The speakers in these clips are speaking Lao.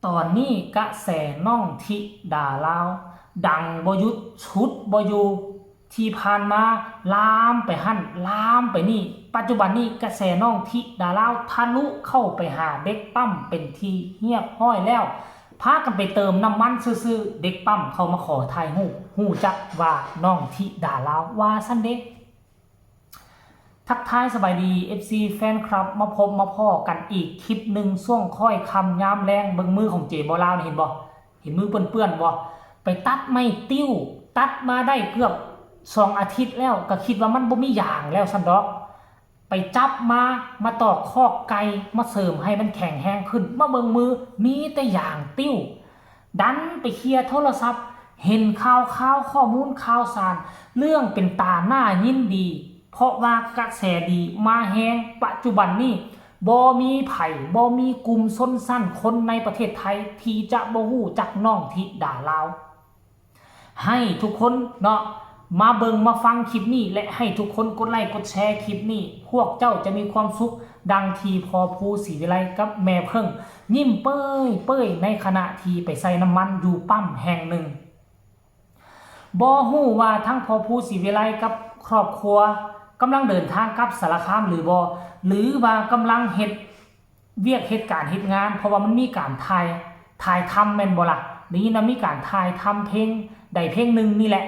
ຕອນນີ້ກະແສນ້ອງທິດາລາວດັງບໍ່ຢຸດ ຊຸດບໍ່ຢູ່ ທີ່ຜ່ານມາລາມໄປຫັ້ນ ລາມໄປນີ້ ປັດຈຸບັນນີ້ກະແສນ້ອງທິດາລາວທະລຸເຂົ້າໄປຫາເດັກປ້ຳເປັນທີ່ຮຽບຮ້ອຍແລ້ວ ພາກັນໄປເຕີມນ້ຳມັນຊື່ໆ ເດັກປ້ຳເຂົ້າມາຂໍຖ່າຍຮູບ ຮູ້ຈັກວ່ານ້ອງທິດາລາວ ວ່າຊັ້ນເດ. ທັກທາຍສະບາຍດີ ເອັຟຊີ ແຟນຄລັບ ມາພົບມາພໍ້ກັນອີກຄລິບໜຶ່ງ ຊ່ວງຄ້ອຍຄ່ຳຍາມແລງ ເບິ່ງມືຂອງເຈບໍ່ລາວນີ້ ເຫັນບໍ່? ເຫັນມືເປື້ອນໆບໍ່? ໄປຕັດໄມ້ຕິ້ວ ຕັດມາໄດ້ເກືອບສອງອາທິດແລ້ວ ກະຄິດວ່າມັນບໍ່ມີຢາງແລ້ວຊັ້ນດອກ ໄປຈັບມາ ມາຕອກຄອກໄກ່ ມາເສີມໃຫ້ມັນແຂງແຮງຂຶ້ນ ມາເບິ່ງມື ມີແຕ່ຢາງຕິ້ວ ດັນໄປເຄຍໂທລະສັບ ເຫັນຂ່າວຄາວ ຂໍ້ມູນຂ່າວສານ ເລື່ອງເປັນຕາໜ້າຍິນດີ ເພາະວ່າກະແສດີມາແຮງ ປະຈຸບັນນີ້ບໍ່ມີໃຜ ບໍ່ມີກຸ່ມຊົນຊັ້ນຄົນໃນປະເທດໄທທີ່ຈະບໍ່ຮູ້ຈັກນ້ອງທິດາລາວ. ໃຫ້ທຸກຄົນເນາະ ມາເບິ່ງມາຟັງຄລິບນີ້ ແລະ ໃຫ້ທຸກຄົນກົດໄລ້ກົດແຊຄລິບນີ້ ພວກເຈົ້າຈະມີຄວາມສຸກ ດັ່ງທີ່ພໍ່ພູສີວິໄລກັບແມ່ເພິ່ງຍິ້ມເປີ້ຍໆ ໃນຂະນະທີ່ໄປໃສ່ນ້ຳມັນຢູ່ປ້ຳແຫ່ງໜຶ່ງ. ບໍ່ຮູ້ວ່າທັງພໍ່ພູສີວິໄລກັບຄອບຄົວກຳລັງເດີນທາງກັບສາລະຄາມຫຼືບໍ່ ຫຼືວ່າກຳລັງເຮັດວຽກເຮັດການເຮັດງານ ເພາະວ່າມັນມີການຖ່າຍ ຖ່າຍທຳແມ່ນບໍ່ລະ? ໄດ້ຍິນວ່າມີການຖ່າຍທຳເພງໃດເພງໜຶ່ງນີ້ແຫຼະ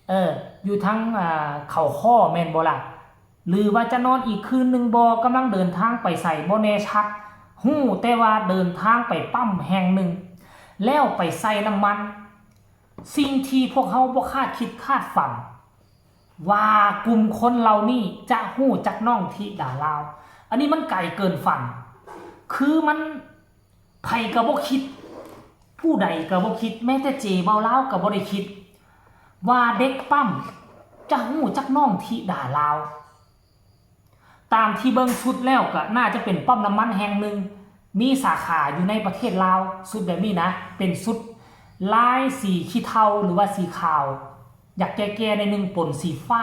ເອີ ຢູ່ທາງ ເອີ ເຂົາຄໍ້ແມ່ນບໍ່ລະ? ຫຼືວ່າຈະນອນອີກຄືນໜຶ່ງບໍ່? ກຳລັງເດີນທາງໄປໃສບໍ່ແນ່ຊັດ ຮູ້ແຕ່ວ່າເດີນທາງໄປປ້ຳແຫ່ງໜຶ່ງ ແລ້ວໄປໃສ່ນ້ຳມັນ. ສິ່ງທີ່ພວກເຮົາບໍ່ຄາດຄິດຄາດຝັນວ່າກຸ່ມຄົນເຫຼົ່ານີ້ຈະຮູ້ຈັກນ້ອງທິດາລາວ ອັນນີ້ມັນໄກເກີນຝັນ ຄືມັນ ໃຜກະບໍ່ຄິດ ຜູ້ໃດກະບໍ່ຄິດ ແມ້ແຕ່ເຈເບົາລາວກະບໍ່ໄດ້ຄິດ ວ່າເດັກປ້ຳຈະຮູ້ຈັກນ້ອງທິດາລາວ. ຕາມທີ່ເບິ່ງຊຸດແລ້ວກະໜ້າຈະເປັນປ້ຳນ້ຳມັນແຫ່ງໜຶ່ງ ມີສາຂາຢູ່ໃນປະເທດລາວ ຊຸດແບບນີ້ນະ ເປັນຊຸດລາຍສີຂີ້ເທົາ ຫຼືວ່າສີຂາວ ຢາກແກ່ໆໜ້ອຍໜຶ່ງ ປົນສີຟ້າ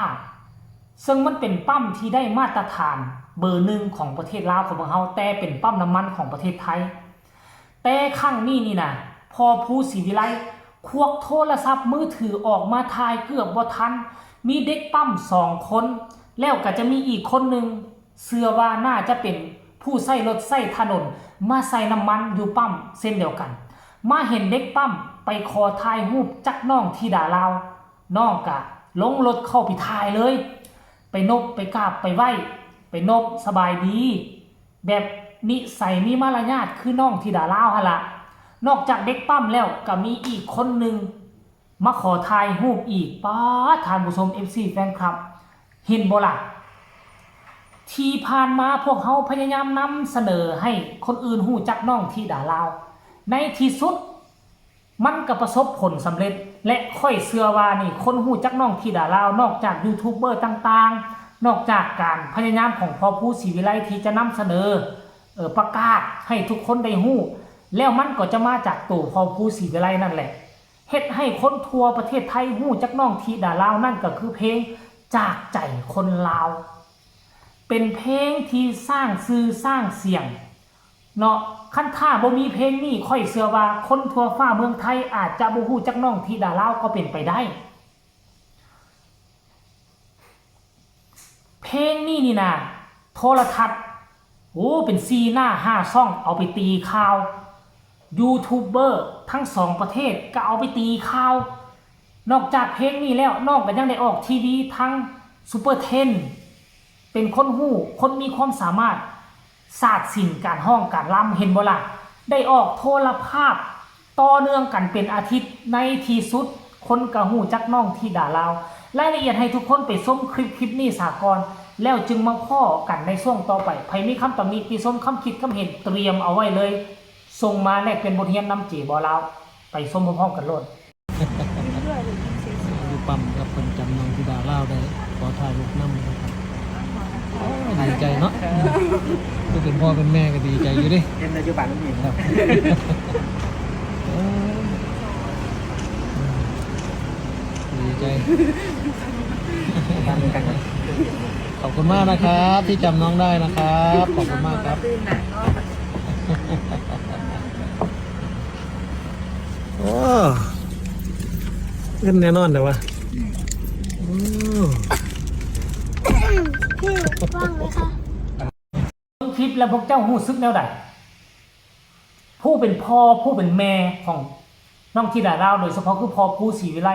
ເຊິ່ງມັນເປັນປ້ຳທີ່ໄດ້ມາດຕະຖານເບີໜຶ່ງຂອງປະເທດລາວຂອງພວກເຮົາ ແຕ່ເປັນປ້ຳນ້ຳມັນຂອງປະເທດໄທ. ແຕ່ຄັ້ງນີ້ນີ້ນະ ພໍ່ພູສີວິໄລຄວັກໂທລະສັບມືຖືອອກມາຖ່າຍເກືອບບໍ່ທັນ ມີເດັກປ້ຳສອງຄົນ ແລ້ວກະຈະມີອີກຄົນໜຶ່ງ ເຊື່ອວ່າໜ້າຈະເປັນຜູ້ໃຊ້ລົດໃຊ້ຖະໜົນ ມາໃສ່ນ້ຳມັນຢູ່ປ້ຳເຊັ່ນດຽວກັນ ມາເຫັນເດັກປ້ຳໄປຂໍຖ່າຍຮູບຈັກນ້ອງທິດາລາວ ນ້ອງກະລົງລົດເຂົ້າໄປຖ່າຍເລີຍ ໄປນົບໄປກາບໄປໄຫວ້ ໄປນົບສະບາຍດີ ແບບນິໄສມີມາລະຍາດຄືນ້ອງທິດາລາວຫັ້ນລະ. ນອກຈາກເດັກປ້ຳແລ້ວ ກະມີອີກຄົນໜຶ່ງມາຂໍຖ່າຍຮູບອີກ. ປາດ ທ່ານຜູ້ຊົມ ເອັຟຊີ ແຟນຄລັບ ເຫັນບໍ່ລະ? ທີ່ຜ່ານມາພວກເຮົາພະຍາຍາມນຳສະເໜີໃຫ້ຄົນອື່ນຮູ້ຈັກນ້ອງທິດາລາວ ໃນທີ່ສຸດ ມັນກະປະສົບຜົນສຳເລັດ ແລະ ຂ້ອຍເຊື່ອວ່ານີ້ ຄົນຮູ້ຈັກນ້ອງທິດາລາວ ນອກຈາກຢູທູບເບີຕ່າງໆ ນອກຈາກການພະຍາຍາມຂອງພໍ່ພູສີວິໄລທີ່ຈະນຳສະເໜີ ເອີ ປະກາດໃຫ້ທຸກຄົນໄດ້ຮູ້ ແລ້ວມັນກໍຈະມາຈາກໂຕພໍ່ພູສີວິໄລນັ້ນແຫຼະ ເຮັດໃຫ້ຄົນທົ່ວປະເທດໄທຮູ້ຈັກນ້ອງທິດາລາວ ນັ້ນກໍຄືເພງຈາກໃຈຄົນລາວ ເປັນເພງທີ່ສ້າງຊື່ສ້າງສຽງ ເນາະ ຄັນຖ້າບໍ່ມີເພງນີ້ ຂ້ອຍເຊື່ອວ່າຄົນທົ່ວຟ້າເມືອງໄທອາດຈະບໍ່ຮູ້ຈັກນ້ອງທິດາລາວກໍເປັນໄປໄດ້. ເພງນີ້ນີ້ນະ ໂທລະທັດ ໂອ້ ເປັນສີ່ໜ້າຫ້າຊ່ອງເອົາໄປຕີຂ່າວ ຢູທູບເບີທັງສອງປະເທດກໍເອົາໄປຕີຂ່າວ. ນອກຈາກເພງນີ້ແລ້ວ ນ້ອງກໍຍັງໄດ້ອອກທີວີທາງ Super Ten ເປັນຄົນຮູ້ ຄົນມີຄວາມສາມາດ ສາດສິນການຮ້ອງການລຳ ເຫັນບໍ່ລະ? ໄດ້ອອກໂທລະພາບຕໍ່ເນື່ອງກັນເປັນອາທິດ ໃນທີ່ສຸດຄົນກໍຮູ້ຈັກນ້ອງທິດາລາວ. ລາຍລະອຽດໃຫ້ທຸກຄົນໄປຊົມຄລິບ ຄລິບນີ້ສາກ່ອນ ແລ້ວຈຶ່ງມາພໍ້ກັນໃນຊ່ວງຕໍ່ໄປ. ໃຜມີຄຳຕຳໜິຕິຊົມ ຄຳຄິດຄຳເຫັນ ຕຽມເອົາໄວ້ເລີຍ ສົ່ງມາແລກປ່ຽນບົດຮຽນນຳເຈບໍ່ລາວ. ໄປຊົມພ້ອມໆກັນໂລດ. ຢູ່ປ້ຳກັບເພິ່ນຈຳນ້ອງທິດາລາວໄດ້ ຂໍຖ່າຍຮູບນຳນະຄັບ. ໂອ້ ດີໃຈເນາະ ຜູ້ເປັນພໍ່ເປັນແມ່ກໍດີໃຈຢູ່ເດ້. ເຫັນປັດຈຸບັນນີ້ ເອີ ດີໃຈ ຂອບຄຸນມາກນະຄັບ ທີ່ຈຳນ້ອງໄດ້ນະຄັບ ຂອບຄຸນມາກຄັບ. ເອີ ເງິນແນ່ນອນແລ້ວວະ. ໂອ້ ເບິ່ງຄລິບແລ້ວພວກເຈົ້າຮູ້ສຶກແນວໃດ? ຜູ້ເປັນພໍ່ຜູ້ເປັນແມ່ຂອງນ້ອງທິດາລາວ ໂດຍສະເພາະຄືພໍ່ປູ່ສີວິໄລ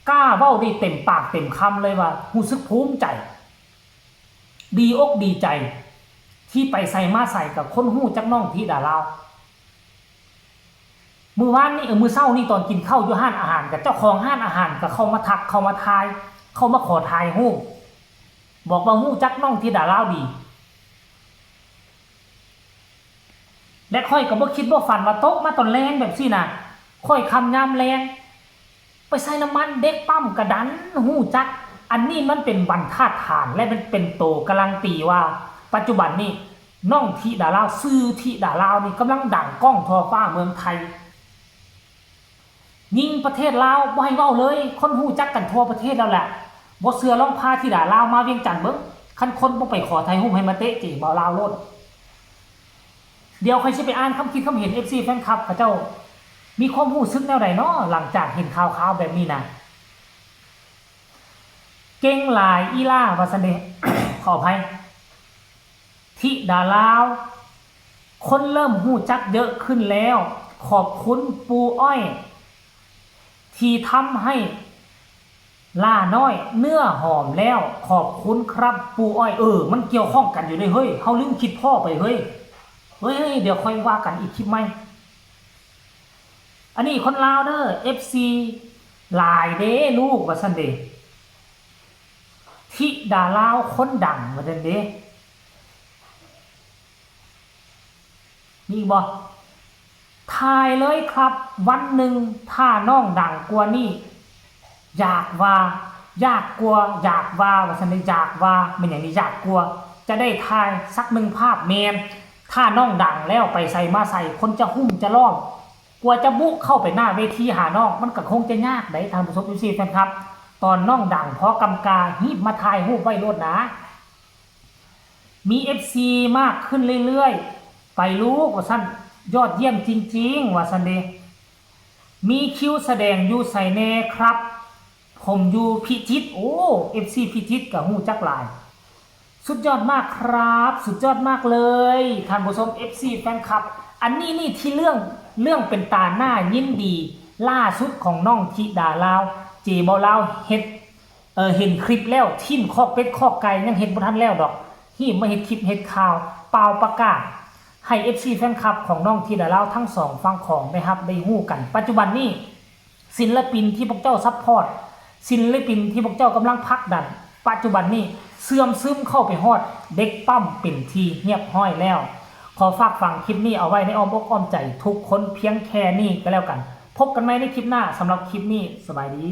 ກ້າເວົ້າໄດ້ເຕັມປາກເຕັມຄຳເລີຍວ່າຮູ້ສຶກພູມໃຈ ດີອົກດີໃຈ ທີ່ໄປໃສມາໃສກໍຄົນຮູ້ຈັກນ້ອງທິດາລາວ. ມື້ວານນີ້ ເອີ ມື້ເຊົ້ານີ້ຕອນກິນເຂົ້າຢູ່ຮ້ານອາຫານ ກໍເຈົ້າຂອງຮ້ານອາຫານກໍເຂົ້າມາທັກ ເຂົ້າມາທາຍ ເຂົ້າມາຂໍຖ່າຍຮູບ ບອກວ່າຮູ້ຈັກນ້ອງທິດາລາວດີ. ແລະຂ້ອຍກໍບໍ່ຄິດບໍ່ຝັນວ່າຕົກມາຕອນແລງແບບຊີ້ນະ. ຂ້ອຍຄ່ຳຍາມແລງ ໄປໃສ່ນ້ຳມັນ ເດັກປ້ຳກະດັນຮູ້ຈັກ. ອັນນີ້ມັນເປັນບັນທາດຖານ ແລະມັນເປັນໂຕກາຣັນຕີວ່າ ປັດຈຸບັນນີ້ ນ້ອງທິດາລາວ ຊື່ທິດາລາວນີ້ກຳລັງດັງກ້ອງທົ່ວຟ້າເມືອງໄທ. ຍິ່ງປະເທດລາວບໍ່ໃຫ້ເວົ້າເລີຍ ຄົນຮູ້ຈັກກັນທົ່ວປະເທດແລ້ວແຫຼະ. ບໍ່ເຊື່ອລອງພາທິດາລາວມາວຽງຈັນເບິ່ງ ຄັນຄົນບໍ່ໄປຂໍຖ່າຍຮູບໃຫ້ມາເຕະເຈບ່າວລາວໂລດ. ດຽວຂ້ອຍຊິໄປອ່ານຄຳຄິດຄຳເຫັນເອັຟຊີແຟນຄລັບ ເຂົາເຈົ້າມີຄວາມຮູ້ສຶກແນວໃດເນາະ ຫຼັງຈາກເຫັນຂ່າວໆແບບນີ້ນະ. ເກັ່ງຫຼາຍອີ່ຫຼ້າ ວ່າຊັ້ນເດ. ຂໍອະໄພ. ທິດາລາວ ຄົນເລີ່ມຮູ້ຈັກເຍອະຂຶ້ນແລ້ວ. ຂອບຄຸນປູ່ອ້ອຍ ທີ່ທຳໃຫ້ຫຼ້ານ້ອຍເນື້ອຫອມແລ້ວ. ຂອບຄຸນຄັບປູ່ອ້ອຍ. ເອີ ມັນກ່ຽວຂ້ອງກັນຢູ່ເດ້ເຮີ້ຍ ເຮົາລືມຄິດພໍ້ໄປເຮີ້ຍ. ເຮີ້ຍ ດຽວຄ່ອຍວ່າກັນອີກຄລິບໃໝ່. ອັນນີ້ຄົນລາວເດີ ເອັຟຊີຫຼາຍເດ້ລູກ ວ່າຊັ້ນເດ. ທິດາລາວຄົນດັງ ວ່າຊັ້ນເດ. ມີອີກບໍ່? ຖ່າຍເລີຍຄັບ ວັນໜຶ່ງຖ້ານ້ອງດັງກວ່ານີ້ ຢາກວ່າ ຢາກກວ່າ ຢາກວ່າ ວ່າຊັ້ນເດ. ຢາກວ່າ ແມ່ນຫຍັງນີ້? ຢາກກວ່າ ຈະໄດ້ຖ່າຍສັກໜຶ່ງພາບ. ແມ່ນ ຖ້ານ້ອງດັງແລ້ວ ໄປໃສມາໃສ ຄົນຈະຮຸມຈະລ້ອມ ກວ່າຈະບຸເຂົ້າໄປໜ້າເວທີຫານ້ອງ ມັນກໍຄົງຈະຍາກໃດ໋ທ່ານຜູ້ຊົມ ເອັຟຊີແຟນຄລັບ. ຕອນນ້ອງດັງພໍກຳກາ ຮີບມາຖ່າຍຮູບໄວ້ໂລດນາ. ມີເອັຟຊີມາກຂຶ້ນເລື້ອຍໆ ໄປລູກ ວ່າຊັ້ນ. ຍອດຢ້ຽມຈິງໆ ວ່າຊັ້ນເດ. ມີຄິວສະແດງຢູ່ໃສແດ່ຄັບ? ຜົມຢູ່ພິຈິດ. ໂອ້ ເອັຟຊີພິຈິດກໍຮູ້ຈັກຫຼາຍ. ສຸດຍອດມາກຄັບ ສຸດຍອດມາກເລີຍທ່ານຜູ້ຊົມ ເອັຟຊີແຟນຄລັບ. ອັນນີ້ນີ້ທີ່ເລື່ອງ ເລື່ອງເປັນຕາໜ້າຍິນດີລ່າສຸດຂອງນ້ອງທິດາລາວ ເຈບ່າວລາວເຮັດ ເອີ ເຫັນຄລິບແລ້ວ ຖິ້ມຄອກເປັດຄອກໄກ່ ຍັງເຮັດບໍ່ທັນແລ້ວດອກ ຮີບມາເຮັດຄລິບເຮັດຂ່າວ ປ່າວປະກາດໃຫ້ເອັຟຊີແຟນຄລັບຂອງນ້ອງທິດາລາວທັງສອງຝັ່ງຂອງໄດ້ຮັບໄດ້ຮູ້ກັນ. ປັດຈຸບັນນີ້ ສິນລະປິນທີ່ພວກເຈົ້າຊັບພອດ ສິນລະປິນທີ່ພວກເຈົ້າກຳລັງຜັກດັນ ປັດຈຸບັນນີ້ເຊື່ອມຊຶມເຂົ້າໄປຮອດເດັກປ້ຳເປັນທີ່ຮຽບຮ້ອຍແລ້ວ. ຂໍຝາກຝັງຄລິບນີ້ເອົາໄວ້ໃນອ້ອມອົກອ້ອມໃຈທຸກຄົນພຽງແຄ່ນີ້ກໍແລ້ວກັນ. ພົບກັນໃໝ່ໃນຄລິບໜ້າ. ສຳລັບຄລິບນີ້ ສະບາຍດີ.